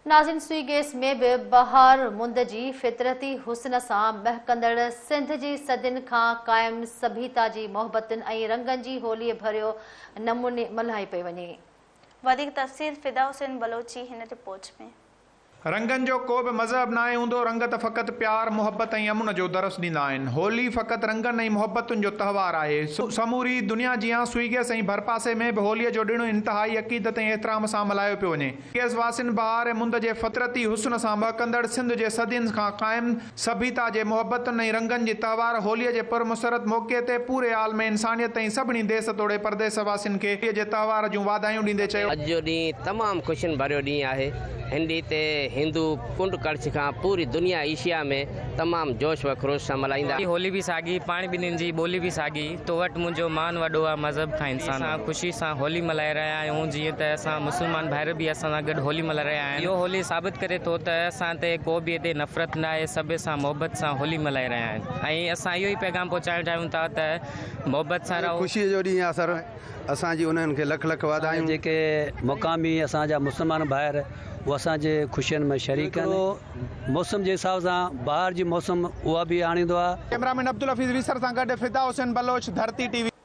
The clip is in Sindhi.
ناظرين سوئي گيس ۾ به بهار مند جي فطرتي حسن سان مهڪندڙ سنڌ جي صدين کان قائم سڀيتا جي محبتن ۽ رنگن جي هولي ڀريو نموني ملهائي پئي وڃي. وڌيڪ تفصيل فدا حسين بلوچ جي هن رپورٽ ۾. رنگن جو ڪو به مذهب ناهي هوندو، رنگ ته فقط پيار، محبت ۽ امن جو درس ڏيندا آهن. هولي فقط رنگن ۽ محبتن جو تهوار آهي. سموري دنيا جيان سوئي گيس ۽ ڀرپاسي ۾ به هوليء جو ڏڻ انتهائي عقيدت ۽ احترام سان ملهايو پيو وڃي. گيس واسين بهار ۽ مند جي فطرتي حسن سان مهڪندڙ سنڌ جي صدين کان قائم سڀيتا جي محبتن ۽ رنگن جي تهوار هوليء جي پرمسرت موقعي تي پوري عالم انسانيت ۽ سڀني ديس توڙي پرديس واسين کي هوليء جي تهوار جون واڌايون ڏيندي چيو. اڄ جو ڏينهن تمام خوشين ڀريو ڏينهن آهي. هن ڏينهن تي هندو ڪنڊ ڪڙڇ کان پوري دنيا ايشيا ۾ تمام جوش و خروش سان ملهائيندا. هولي به ساڳي، پاڻ ٻنهين جي ٻولي به ساڳي، تو وٽ منهنجو مان وڏو آ مذهب کان انسان وڏو. خوشي سان هولي ملهائي رهيا آهيون جيئن ته اسان مسلمان ڀائر به اسان سان گڏ هولي ملهائي رهيا آهن. اهو هولي ثابت ڪري ٿو ته اسان تي ڪو به هتي نفرت ناهي سڀ اسان محبت سان هولي ملهائي رهيا آهن ۽ اسان اهو ئي پيغام پهچائڻ چاهيون ٿا ته محبت سان رهو. خوشيء جو ڏينهن آ سر. اسان جي انهن کي لک لک واڌايون. جيڪي مقامي اسان جا مسلمان ڀائر اهي اسان جي خوشين ۾ شريڪ آهن. موسم جي حساب سان بهار جي موسم اها به آڻيندو آهي. ڪئميرا مين عبدالحفيظ ويسر سان گڏ فدا حسين بلوچ، ڌرتي ٽي وي.